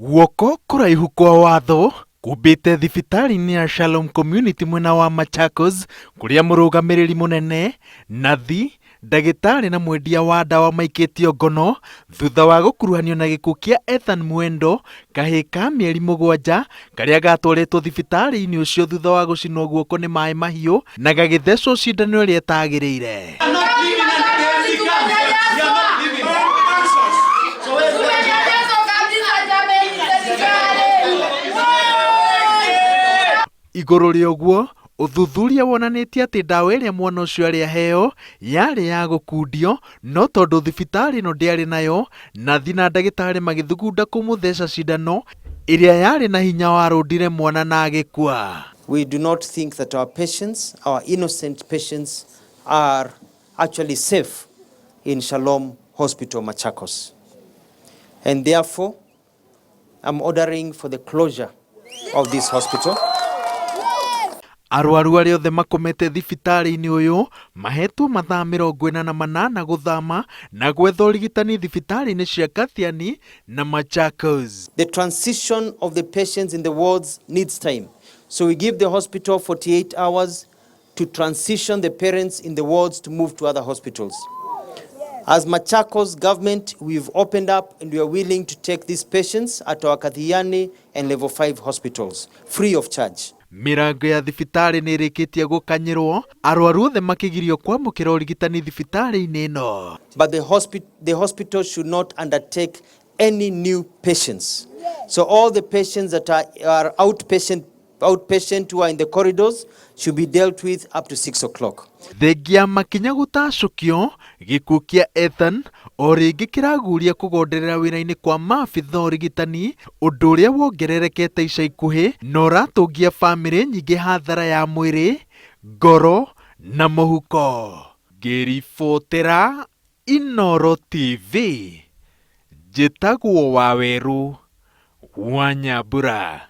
Guoko kũraihu kwa watho kumbĩte thibitarĩ-inĩ ya Shalom Community mwena wa Machakos kũrĩa mũrũgamĩrĩri mũnene, nathi, ndagĩtarĩ na mwendia wa ndawa maikĩtio ngono thutha wa gũkuruhanio na gĩkuũ kĩa Ethan Mwendo, kahĩĩ ka mĩeri mũgwanja karĩa gatwarĩtwo thibitarĩ-inĩ ũcio thutha wa gũcinwo guoko nĩ maĩ mahiũ na gagĩthecwo cindano ĩrĩa ĩtagĩrĩire. Igũrũ rĩa ũguo, ũthuthuria wonanĩtie atĩ ndawa ĩrĩa mwana ũcio arĩ aheo yarĩ ya gũkundio, no tondũ thibitarĩ ĩno ndĩarĩ nayo, nathi na ndagĩtarĩ magĩthugunda kũmũtheca cindano ĩrĩa yarĩ na hinya warũndire mwana na agĩkua. We do not think that our patients, our innocent patients, are actually safe in Shalom Hospital, Machakos. And therefore, I'm ordering for the closure of this hospital. Arwaru arĩa othe makomete thibitarĩ-inĩ ũyũ mahetwo mathaa 48 gũthama na gwetha ũrigitani thibitarĩ-inĩ cia Kathiani na Machakos. The transition of the patients in the wards needs time. So we give the hospital 48 hours to transition the parents in the wards to move to other hospitals. As Machakos government, we've opened up and we are willing to take these patients at our Kathiani and Level 5 hospitals, free of charge. Mĩrango ya thibitarĩ nĩ ĩrĩkĩtie gũkanyĩrwo, arwaru othe makĩgirio kwamũkĩra ũrigitani thibitarĩ-inĩ ĩno. But the hospital should not undertake any new patients. So all the patients that are outpatient who are in the corridors should be dealt with up to 6 o'clock. Thengia makinya gũtacũkio, gĩkuũ kĩa Ethan o rĩngĩ kĩraguria kũgonderera wĩra-inĩ kwa maabitha ũrigitani, ũndũ ũrĩa wongererekete ica ikuhĩ na ũratũngia bamĩrĩ nyingĩ hathara ya mwĩrĩ, ngoro na mũhuko. Ngĩribotera Inooro TV, njĩtagwo Wawerũ wa Nyambura.